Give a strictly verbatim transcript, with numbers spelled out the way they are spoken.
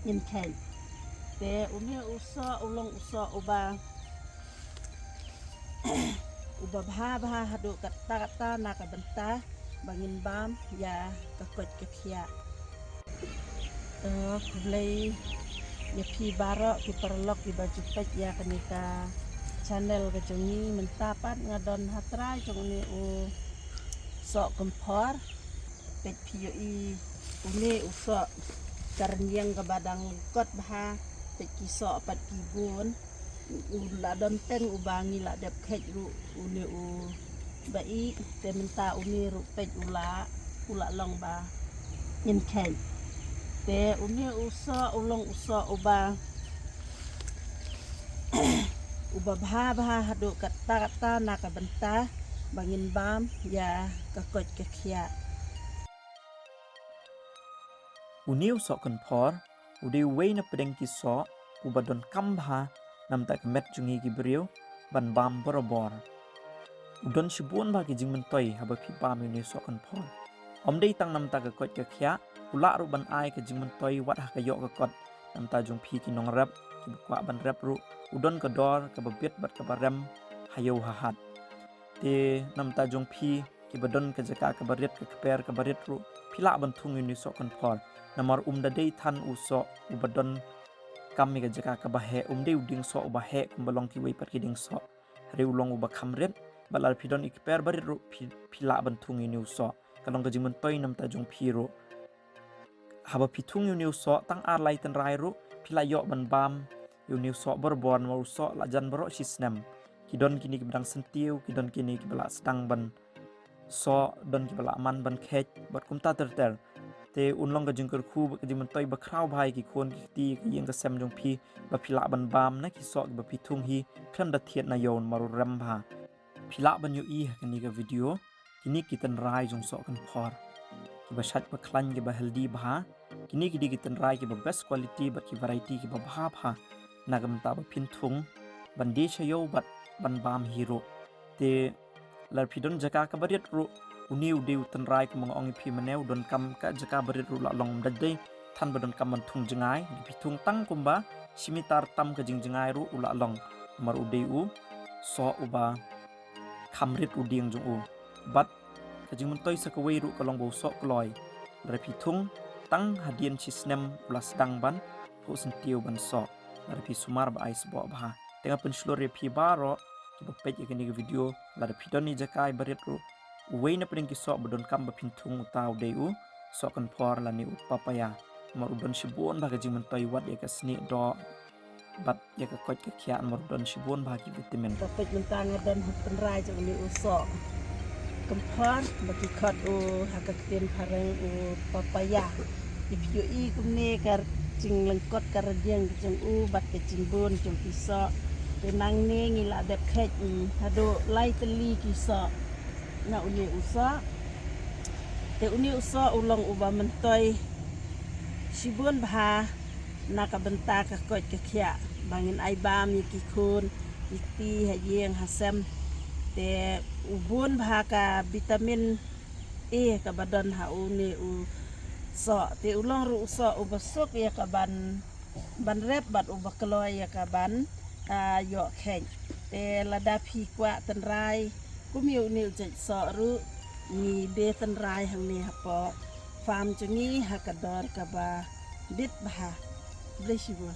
ngin kheit. Te une u soh u long u soh uba uba bha bha haduh katta katta na ka bynta ba ngin bam ïa ka koit ka khiah. To, khublei ïa phi baroh ki paralok kiba ju peit ïa kane ka channel ka jong ngi. Mynta pat nga don ha trai jong une u soh kynphor. Peit phi ïohi une u soh ka rynïeng kaba dang kot bha. Peit ki soh pat ki bun. U la don teng uba ngi la dep kheit ruh une u ba i, te mynta une ruh peit u la u la long ba ngin kheit. Te une u soh u long u soh uba uba bha bha haduh katta katta na ka bynta ba ngin bam ïa ka koit ka khiah. Une u soh kynphor u dei uwei na pdeng ki soh uba donkam bha namar ka met jong ngi ki briew ban bam borabor. U don shibun bha ki jingmyntoi haba phi bam ïa une u soh kynphor. Ym dei tang namar ka koit ka khiah, u lah ruh ban ai ka jingmyntoi wat ha ka ïoh ka kot. Namar jong phi ki nongrep kiba kwah ban rep ruh, u don ka dor kaba bit bad kaba rem ha ïew ha hat. Te namar jong phi kiba don ka jaka kaba rit, ka kper kaba rit ruh, phi lah ban thung ïa une u soh kynphor. Namar um da dei than u soh uba donkam ïa ka jaka kaba heh, um dei u dieng soh uba heh kumba long kiwei pat ki dieng soh. Hynrei u long uba kham rit, bad lada phi don i kper ba rit ruh phi, phi lah ban thung ïa une u soh. Ka long ka jingmyntoi namar jong phi ruh. Haba phi thung ïa une u soh tang ar lai tynrai ruh phi lah ïoh ban bam ïa une u soh borabor, namar u soh la jan baroh shi snem. Ki don kine kiba dang syntiew, ki don kine kiba la sdang ban soh, don kiba la man ban kheit bad kumta ter ter. Te un long ka jingkyrkhu bad ka jingmyntoi ba khraw bha ïa ki khun ki kti, ka ïing ka sem jong phi, ba phi lah ban bam na ki soh kiba phi thung hi khlem da thied na ïew namar u rem bha. Phi lah ban ïohi ha kane ka video kine ki tynrai jong soh kynphor kiba shait ba khlaiñ, kiba healthy bha. Kine ki dei ki tynrai kiba best quality bad ki variety kiba bha bha na ka bynta ba phin thung ban die sha ïew bad ban bam hi ruh. Te lada phi don jaka kaba rit ruh, une u dei u tynrai kumba nga ong ïa phi mynne, u donkam ka jaka ba rit ruh la long, ym da dei than ba donkam ban thung jngai. Lada phi thung tang kumba shi mitar tam ka jingjngai ruh u la long, namar u dei u soh uba kham rit u dieng jong u. Bad ka jingmyntoi sa kawei ruh ka long ba u soh kloi, lada phi thung tang hadien shi snem u la sdang ban phuh syntiew ban soh, lada phi sumar ba ai sboh bha. Te nga pynshlur ïa phi baroh kiba peit ïa kane ka video, lada phi don i jaka iba rit ruh, uwei na pdeng ki soh ba donkam ba phin thung uta u dei u soh kynphor lane u papaya. Namar u don shibun bha ka jingmyntoi wat ïa ka snieh doh bad ïa ka koit ka khiah, namar u don shibun bha ki vitamin. Ka peit mynta nga don ha tynrai jong une u soh kynphor ba ki khot u ha ka ktien phareng u papaya. Te phi ïohi kumne ka jinglyngkot ka rynïeng ka jong u bad ka jingbun jong ki soh. Te nangne ngi la dep kheit, mm, haduh lai tylli ki soh na une u soh. Te une u soh u long uba myntoi shibun bha na ka bynta ka koit ka khiah ba ngin ai bam ïa ki khun ki kti ha ïing ha sem. Te u bun bha ka vitamin A kaba don ha une u soh. Te u long ruh u soh uba suk ïa ka ban, ban rep bad uba kloi ïa ka ban, ah, ïoh kheit. Te lada phi kwah tynrai kum ïa une u jait soh ruh, ngi die tynrai hangne hapoh farm jong ngi ha ka dor kaba bit bha. Khublei shibun.